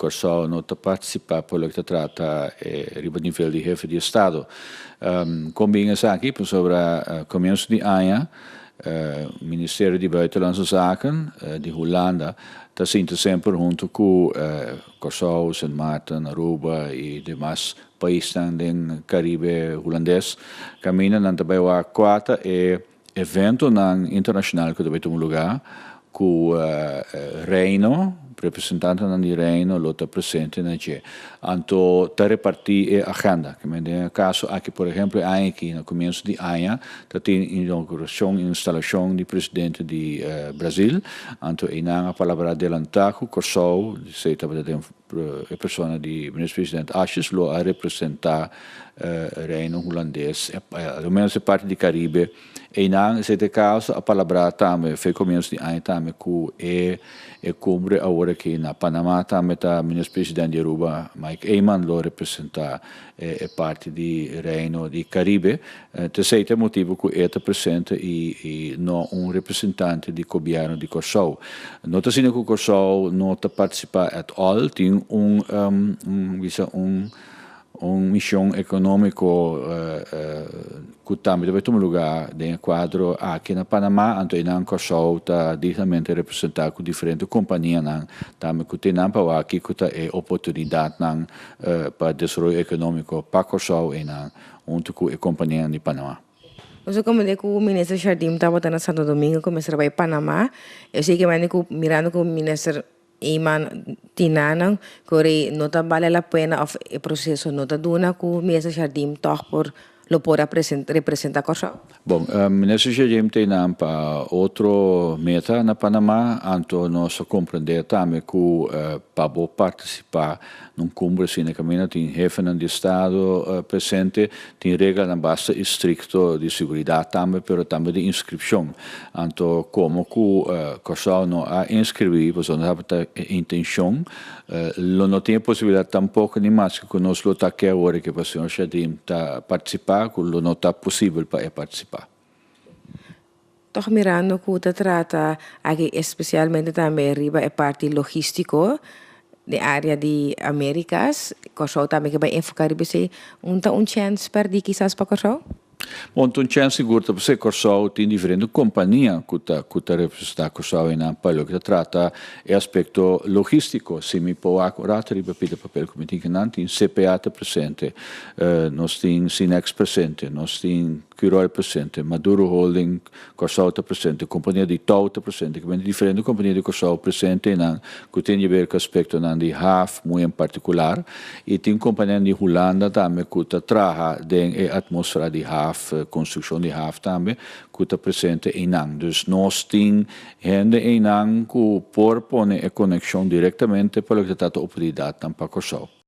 Kòrsou no ta partisipá pa loke ta trata riba nivel di hefe di estado. Kon bin esaki? Pasobra komienso di aña Ministerio di Buitenlandse Zaken di Hulanda ta sinta semper huntu ku Kòrsou, Sint Maarten, Aruba i demas paisnan den Karibe Hulandes. Kaminda nan ta bai wak kua ta e eventonan internashonal ku ta bai tuma lugá ku Reino, representantenan di Reino lo ta presente na dje. Anto ta repartí e agenda. Den e kaso aki, por ehempel, e aña aki na komienso di aña ta tin inaugurashon i instalashon di presidente di Brazil. Anto einan a palabrá delantá ku Kòrsou, esei tabata den e persona di minister president Asjes lo a representá Reino Hulandes, alo menos e parti di Karibe. Einan esei ta e kaso, a palabrá tambe fe komienso di aña tambe ku e e kumbre awor aki na Panama tambe ta minister president di Aruba Mike Eman lo representá e parti di Reino di Karibe. T'esei ta e motibu ku e ta presente i no un representante di gobièrnu di Kòrsou. No ta asina ku Kòrsou no ta partisipá at all, tin un bisa un un mishon ekonómiko ku tambe ta bai tuma lugá den e kuadro aki na Panamá, anto einan Kòrsou ta dignamente representá ku diferente kompanianan tambe ku tin nan pa wak kiko ta e oportunidatnan pa desaroyo ekonómiko pa Kòrsou einan huntu ku e kompanianan di Panamá. Nos a komprendé ku Minister Jardim tabata na Santo Domingo ku mester a bai Panamá. Esei ke manda ku mirando ku Minister Eman tin nanan ku rei no ta bale la pena òf e proseso no ta duna ku Minister Jardim tòg por lo por a representá Kòrsou. Bon, Minister Jardim ta einan pa otro meta na Panamá, anto nos a komprendé tambe ku pa bo partisipá Nun cumbre asina caminda tin hefenan di estado presente, tin reglanan basta estricto di seguridad tambe, pero tambe di inscripcion. Anto como cu Corsou no a inscribi, pasobra no tabata e intencion, lo no tin e posibilidad tampoco ni maske cu nos lo ta ke awor ke pa señor Shadim ta participa, cu lo no ta posibel pa e participa. Tòg mirando ku ta trata aki espesialmente tambe riba e parti logístiko den área di Américas, Kòrsou tambe ke bai enfoká riba esei. Un ta un chèns pèrdí kisas pa Kòrsou? Bon, ta un chèns sigur ta pasé. Kòrsou tin diferente kompania ku ta ku ta representá Kòrsou einan pa loke ta trata e aspekto logístiko. Si mi por wak un rato riba pida papel ku mi tin kinan, tin CPA ta presente, nos tin Cinex presente, nos tin. Curoil presente, Maduro Holding Kòrsou ta presente, kompania di tou ta presente, ku bende diferente kompania di Kòrsou presente einan ku tin di ber ku aspektonan di haf muy en partikular i tin kompanianan di Hulanda tambe ku ta traha den e atmosfera di haf, konstrukshon di haf tambe ku ta presente einan. Dus nos tin hende einan ku por pone e konekshon direktamente pa loke ta trata oportunidatnan pa Kòrsou.